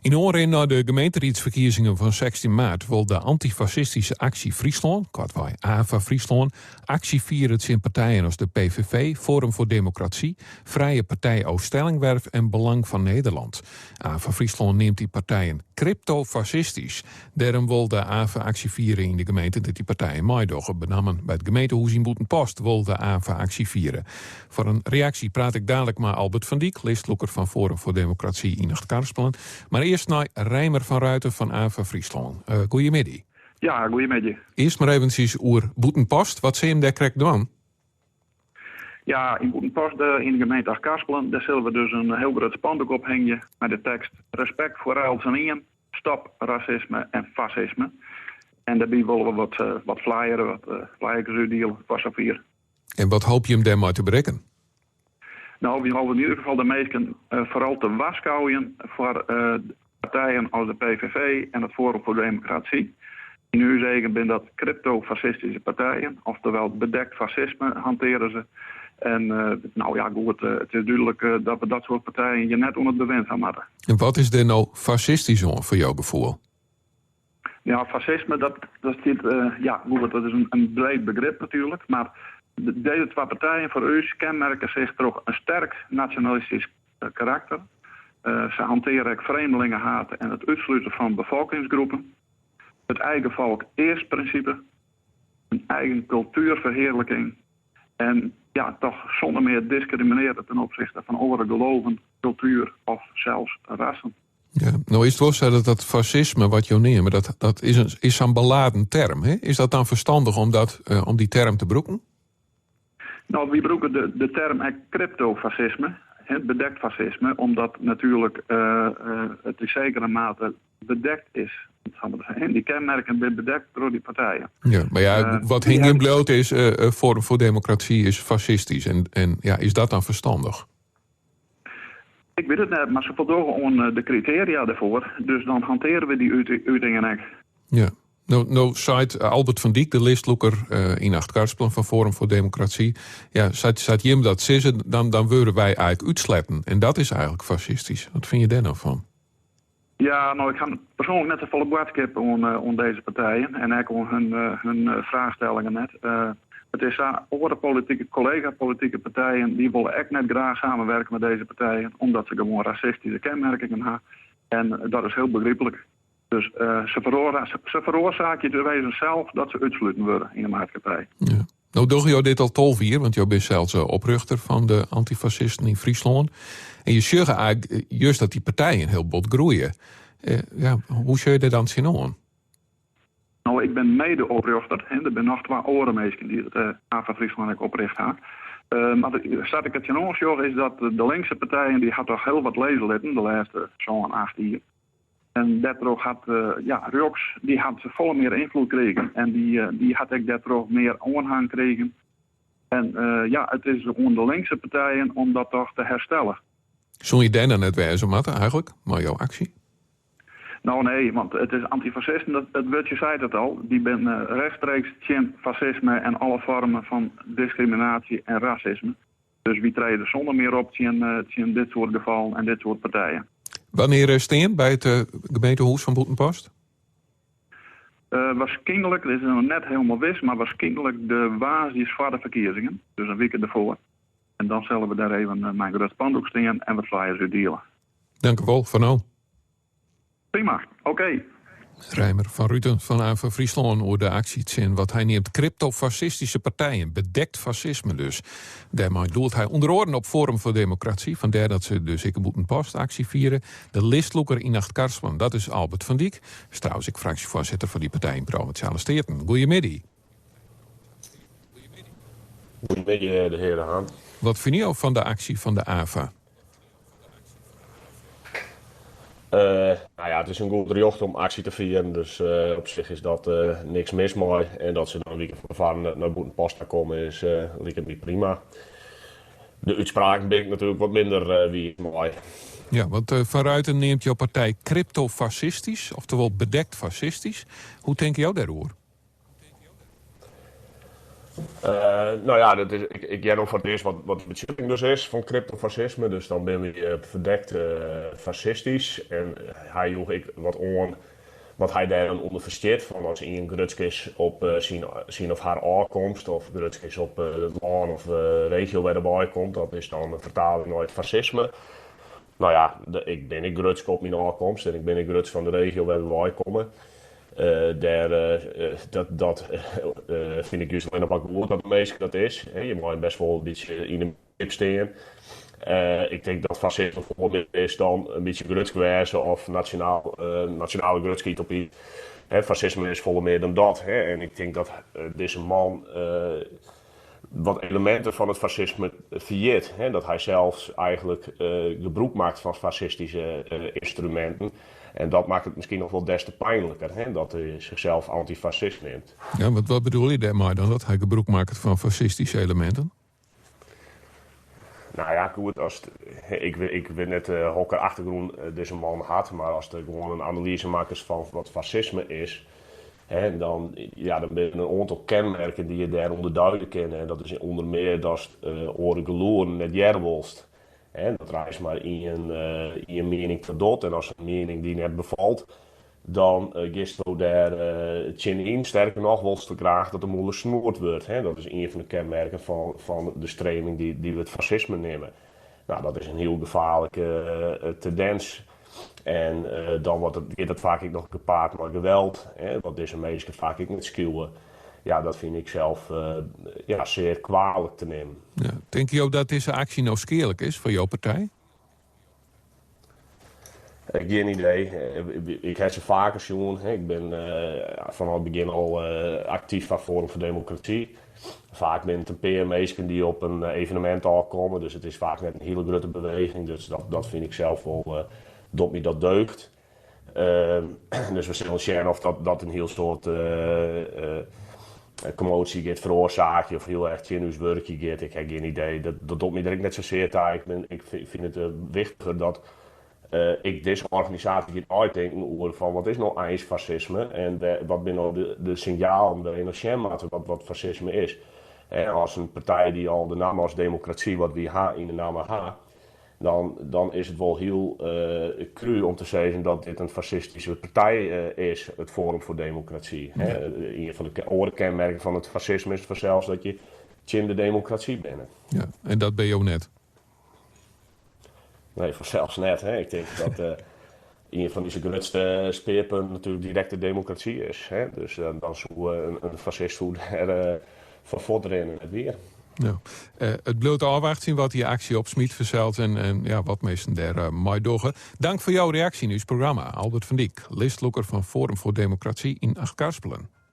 Yn oanrin nei de gemeenteriedsferkiezingen fan 16 maart wol de Antifascistische Actie Fryslân, koartwei AFA Fryslân, aksje fiere tsjin partijen as de PVV, Forum voor Democratie, Vrije Partij Ooststellingwerf en Belang van Nederland. AFA Fryslân neamt dy partijen cryptofascistysk. Dêrom wol de AFA aksje fiere yn de gemeente dêr't dy partijen meidogge. Benammen by it gemeentehûs yn Bûtenpost wol de AFA aksje fiere. Foar in reaksje praat ik dalik mei Albert van Dyk, listlûker fan Forum voor Democratie yn Achtkarspelen. Mar earst nei Reimer van Ruiten fan AFA Fryslân. Uh, goeiemiddei. Ja, goeiemiddei. Earst mar eventsjes oer Bûtenpost. Wat sille jim dêr krekt dwaan? Ja, yn Bûtenpost yn de gemeente Achtkarspelen, dêr sille we dus in hiel grut spandoek ophingje mei de tekst Respekt foar eltsenien, stop rasisme en fasisme. En dêrby wolle we wat, eh, wat flyeren, wat uh, flyerkes útdiele foar safier. En wat hoopje jim dêrmei te berikken? Nou, wy hoopje yn ieder gefal de minsken uh, foaral te warskôgjen foar uh, partijen as de PVV en it Forum voor Democratie. Yn ús eagen binne dat cryptofascistische partijen, oftewel bedekt fascisme hantearje se. En uh, nou ja, goed, it is dúdlik dat we dat soart partijen hjir net ûnder it bewind ha moatte. En wat is der no fascistysk oan foar jo gefoel? Ja, fascisme, dat, dat stiet, uh, ja, goed, dat is in, in breed begrip natuerlik. Mar de, dizze twa partijen foar ús kenmerke sich troch in sterk nasjonalistysk karakter. Uh, se hantearje ek frjemdlingehaat en it útsluten fan befolkingsgroepen. It eigen folk earst prinsipe, in eigen kultuerferhearliking en ja, toch sûnder mear diskriminearje ten opsichte fan oare geloven, kultuer of sels rassen. Ja, no is it wol sa dat dat fascisme wat jo neame, dat, dat is, in, is sa'n beladen term. Hè? Is dat dan ferstannich om, dat, uh, om dy term te brûken? Nou, wy brûke de, de term ek cryptofascisme, hè, bedekt fascisme, omdat natuerlik uh, uh, it yn sekere mate bedekt is. Dy kenmerken binne bedekt troch dy partijen. Ja, mar ja, wat hingjen bliuwt is uh, Forum voor Democratie is fascistysk. En, en ja, is dat dan ferstannich? Ik wit it net, mar se foldogge oan de kritearia dêrfoar. Dus dan hantearje we dy utingen ek. Ja. No, no seit Albert van Dyk, de listlûker uh, yn Achtkarspelen fan Forum voor Democratie. Ja, sa't, sa't jim dat sizze, dan, dan wurde wy eigentlik útsletten. En dat is eigentlik fascistysk. Wat fine je dêr no fan? Ja, no, ik ha persoanlik net safolle boadskip oan, uh, oan dizze partijen en ek oan hun, uh, hun fraachstellingen net. It is sa, oare politike, kollega-politike partijen, dy wolle ek net graach samenwerke mei dizze partijen, omdat se gewoan rasistyske kenmerkingen ha. En dat is hiel begryplik. Dus uh, se, feroarsa se feroarsaakje it wezen sels dat se útsluten wurde yn de maatskippij. Ja. No dogge jo dit al 12 jier, want jo binne sels oprjochter fan de antifascisten yn Fryslân. En je sjogge eigentlik just dat dy partijen hiel bot groeie. Uh, ja, hoe sjogge je dêr dan tsjinoan? No, ik bin mede-oprjochter. Der binne noch twa oare minsken dy't it uh, AFA Fryslân ek oprjochte ha. Uh, mar sa't ik it tsjinoan sjoch is dat de linkse partijen dy ha toch hiel wat lizze litten de lêste sân, acht jier. En dêrtroch hat uh, ja, rjochts dy hat folle mear ynfloed krigen en dy, uh, dy hat ek dêrtroch mear oanhang krigen. En uh, ja, it is oan de linkse partijen om dat toch te herstellen. Soene je dêr dan net wêze moatte eigentlik, mei jo aksje? Nou nee, want it is antifascisten, dat, it wurdsje seit it al. Dy binne rechtstreeks tsjin fascisme en alle foarmen fan diskriminaasje en rasisme. Dus wy trede sûnder mear op tsjin, uh, tsjin dit soart gefallen en dit soart partijen. Wannear stean by it uh, gemeentehûs fan Bûtenpost? Uh, waarskynlik, dit is noch net hielendal wis, mar waarskynlik de woansdeis foar de ferkiezingen, dus in wike derfoar. En dan sille we dêr even mei in grut spandoek stean en wat flyers útdiele. Dank u wol, foar no. Prima, oké. Okay. Reimer van Ruiten fan AFA Fryslân oer de aksje tsjin wat hy neamt cryptofascistische partijen. Bedekt fascisme dus. Dêrmei doelt hy ûnder oaren op Forum voor Democratie. Fandêr dat se dus ek in Bûtenpost aksje fiere. De listlûker yn Achtkarspelen, dat is Albert van Dyk. Is trouwens ek fraksjefoarsitter fan dy partij yn Provinsjale Steaten. Goeiemiddei. Goeiemiddei, de hear De Haan. Wat fine jo fan de aksje fan de AFA? Uh, nou ja, it is in goed rjocht om aksje te fieren, dus uh, op sich is dat uh, niks mis mei. En dat se dan in wike fan tefoaren nei Bûtenpost ta komme is, liket my prima. De útspraken bin ik natuerlik wat minder wiis mei. Ja, want Van Ruiten neamt jo partij cryptofascistysk, oftewol bedekt fascistysk. Hoe tinke jo dêroer? No ja, dat is, ik, ik hear no foar it earst wat, wat de betsjutting dus is fan kryptofascisme. Dus dan binne wy ferdekt fascistysk. En hy joech ek wat oan wat hy dêr dan ûnder ferstiet. Fan as ien grutsk is op syn, syn of har ôfkomst of grutsk is op it lân of regio wêr er wei komt, dat is dan in fertaling nei it fascisme. No ja, ik bin ek grutsk op myn ôfkomst en ik bin ek grutsk fan de regio wêr we wei komme. Dêr, dat, dat fyn ik just allinnich mar goed dat in minske dat is. Je meie best wol in bytsje yn de mienskip stean. Ik tink dat fascisme folle mear is dan in bytsje grutsk wêze of nasjonaal, nasjonale grutskheid op ien. Fascisme is folle mear dan dat. En ik tink dat dizze man wat eleminten fan it fascisme ferjit. Dat hy sels eigentlik gebrûk makket fan fascistyske ynstruminten. En dat makket it miskien noch wol des te pynliker, dat hy sichsels antyfascist neamt. Ja, want wat bedoele je dêrmei dan, dat hy gebrûk makket fan fascistyske eleminten? No ja, goed, as, ik, ik wit net hokker achtergrûn dizze man hat, mar ast gewoan in analyze makkest fan wat fascisme is, hè, dan, ja, dan binne der in oantal kenmerken dy't je dêrûnder duide kinne. En dat is ûnder mear datst oare gelûden net hearre wolst. Hè, dat der eins mar ien miening ta docht en as in miening dy net befalt, dan giesto dêr tsjinyn. Sterker noch, wolsto graach dat de mûle snoerd wurdt. Hè. Dat is ien fan de kenmerken fan de streaming dy't we it fascisme neame. No, dat is in hiel gefaarlike tendens. En dan wordt it, giet dat faak ek noch gepaard mei geweld, hè, wat dizze minsken faak ek net skiuwe. Ja, dat fyn ik sels ja, sear kwalik te nimmen. Ja. Tinke jo dat dizze aksje no skealik is foar jo partij? Gjin idee. Ik ha se faker sjoen. Ik bin fanôf it begjin al aktyf foar Forum voor Democratie. Faak binne it in pear minsken dy't op in evenemint ôfkomme, dus it is faak net in hiele grutte beweging. Dus dat fyn ik sels wol, docht my dat deugd. Dus we sille sjen oft dat in hiel soad kommoasje giet feroarsaakje of hiel erch tsjin ús wurkje giet. Ik ha gjin idee. Dat docht my der ek net sasear ta. Ik fyn it wichtiger dat ek dizze organisaasje giet neitinken oer fan wat is no eins fascisme en wat binne no de sinjalen wêr't je nei sjen moatte wat fascisme is. En as in partij dy't al de namme as demokrasy wat wy ha yn de namme ha, dan is it wol hiel kru om te sizzen dat dit in fascistyske partij is, it Forum voor Democratie. Ien fan de oare kenmerken fan it fascisme is fansels dat je tsjin de demokrasy binne. Ja, en dat binne jo net? Nee, fansels net. Hè. Ik tink dat ien fan ús grutste spearpunten natuerlik direkte demokrasy is. Hè. Dus dan soe in fascist soe dêr foar fuortrinne, net wier? Ja. It bliuwt ôfwachtsjen wat dy aksje opsmyt fansels en ja, wat minsken dêr mei dogge. Dank foar jo reaksje yn ús programma. Albert van Dyk, listlûker fan Forum voor Democratie yn Achtkarspelen.